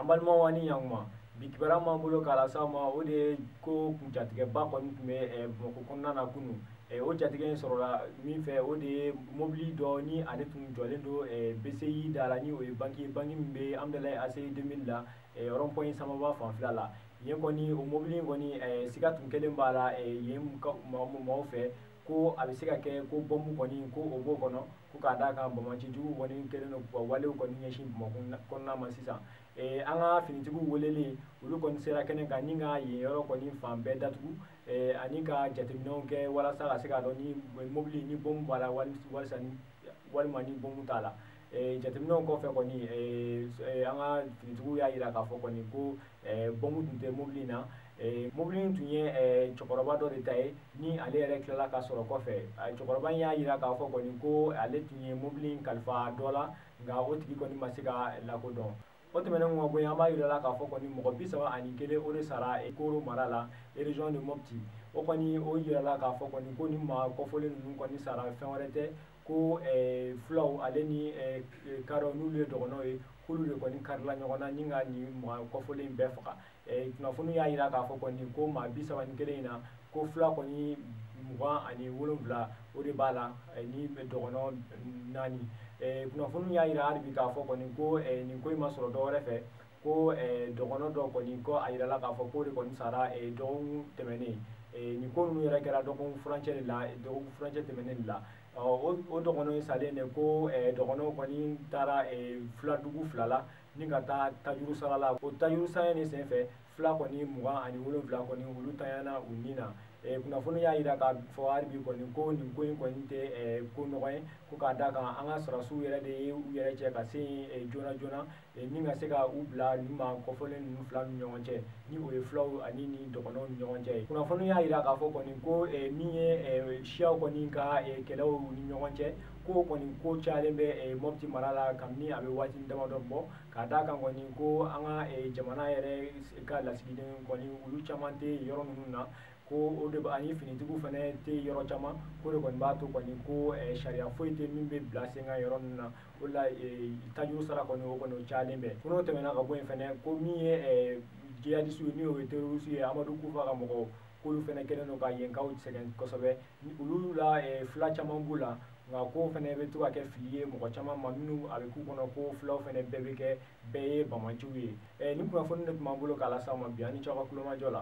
An balimaw ani ɲankuma, bi kibaruya m'an bolo k'a lase aw ma, o de ye ko jatigɛba kɔni tun bɛ Bamakɔ kɔnɔna na kunun. O jatigɛ in sɔrɔla min fɛ, o de ye mobili dɔ ni ale tun jɔlen don BCI da la, ni o ye banki ye, banki min bɛ Amudalayi ACI 2000 la, rond-point Samaba fanfɛla la. Yen kɔni, o mobili in kɔni, siga tun kɛlen b'a la yen maaw fɛ ko a bɛ se ka kɛ ko bɔnbu kɔni ko o b'o kɔnɔ, ko k'a d'a kan banbaancijuguw kɔni kɛlen don k'u ka walew kɔni ɲɛsin Bamakɔ kɔnɔna ma sisan. An ka finitigiw welelen, olu kɔni sera kɛnɛ kan ni ka yen yɔrɔ kɔni fan bɛɛ datugu, ani ka jateminɛw kɛ walasa ka se k'a dɔn ni mobili ni bɔnbu b'a la walisa walima ni bɔnbu t'a la. Jateminɛw kɔfɛ kɔni, an ka finitigiw y'a jira k'a fɔ kɔni ko bɔnbu tun tɛ mobili in na. Mobili in tun ye cɛkɔrɔba dɔ de ta ye, ni ale yɛrɛ tilala ka sɔrɔ kɔfɛ. Cɛkɔrɔba in y'a jira k'a fɔ kɔni ko ale tun ye mobili in kalifa dɔ la, nka o tigi kɔni ma se ka lakodɔn. O tɛmɛnen kɔ bɔ yen, an b'a jira la k'a fɔ kɔni mɔgɔ 31 o de sara Koro mara la, région de Mopti. O kɔni o yirala k'a fɔ kɔni ko ni maa kɔfɔlen ninnu kɔni sara, fɛn wɛrɛ tɛ ko fulaw ale ni kadɔw n'olu ye dɔgɔnɔw ye, k'olu de kɔni karila ɲɔgɔn na ni ka nin maa kɔfɔlen bɛɛ faga. Kunnafoni y'a jira k'a fɔ kɔni ko maa 31 in na, ko fula kɔni 27 o de b'a la, ni dɔgɔnɔ 4. Kunnafoni y'a jira hali bi k'a fɔ kɔni ko nin ko in ma sɔrɔ dɔwɛrɛ fɛ, ko dɔgɔnɔ dɔ kɔni ko a yirala k'a fɔ k'o de kɔni sara dɔgɔkun tɛmɛnen. Nin ko ninnu yɛrɛ kɛra dɔgɔkun furancɛ de la, dɔgɔkun furancɛ tɛmɛnen de la. O dɔgɔnɔ in salen de, ko dɔgɔnɔw kɔni taara fuladugu fila la ni ka taa tajuru sara la. O tajuru sara in de senfɛ, fula kɔni 27 kɔni olu tanyana u ni na. Kunnafoni y'a jira k'a fɔ hali bi kɔni ko nin ko in kɔni tɛ ko nɔgɔ ye, ko k'a d'a kan an ka sɔrɔdasiw yɛrɛ de ye u yɛrɛ cɛ ka se yen joona joona ni ka se ka u bila nin maa kɔfɔlen ninnu fila ni ɲɔgɔn cɛ, ni o ye fulaw ani ni dɔgɔnɔw ni ɲɔgɔn cɛ ye. Kunnafoni y'a jira k'a fɔ kɔni ko min ye siyaw kɔni ka kɛlɛw ni ɲɔgɔn cɛ, ko kɔni ko cayalen bɛ Mopti mara la kabini a bɛ waati damadɔ bɔ, k'a d'a kan kɔni ko an ka jamana yɛrɛ ka lasigiden kɔni olu caman tɛ yɔrɔ ninnu na, ko o de ani finitigiw fana tɛ yɔrɔ caman, ko de kɔni b'a to kɔni ko sariya foyi tɛ min bɛ bila sen kan yɔrɔ ninnu na. O la tajuru sara kɔni o kɔni o cayalen bɛ. Ko n'o tɛmɛna ka bɔ yen fana, ko min ye jihadisiw ni o ye terroriste ye, Amadu Kufa ka mɔgɔw, k'olu fana kɛlen don ka yenkaw sɛgɛn kosɛbɛ. Olu la fula caman b'u la, nka ko fana bɛ to ka kɛ fili ye mɔgɔ caman ma minnu a bɛ k'u kɔnɔ ko fulaw fana bɛɛ bɛ kɛ bɛɛ ye bamanciw ye. Nin kunnafoni de tun b'an bolo k'a lase aw ma bi. An ni ce aw ka kulomajɔ la.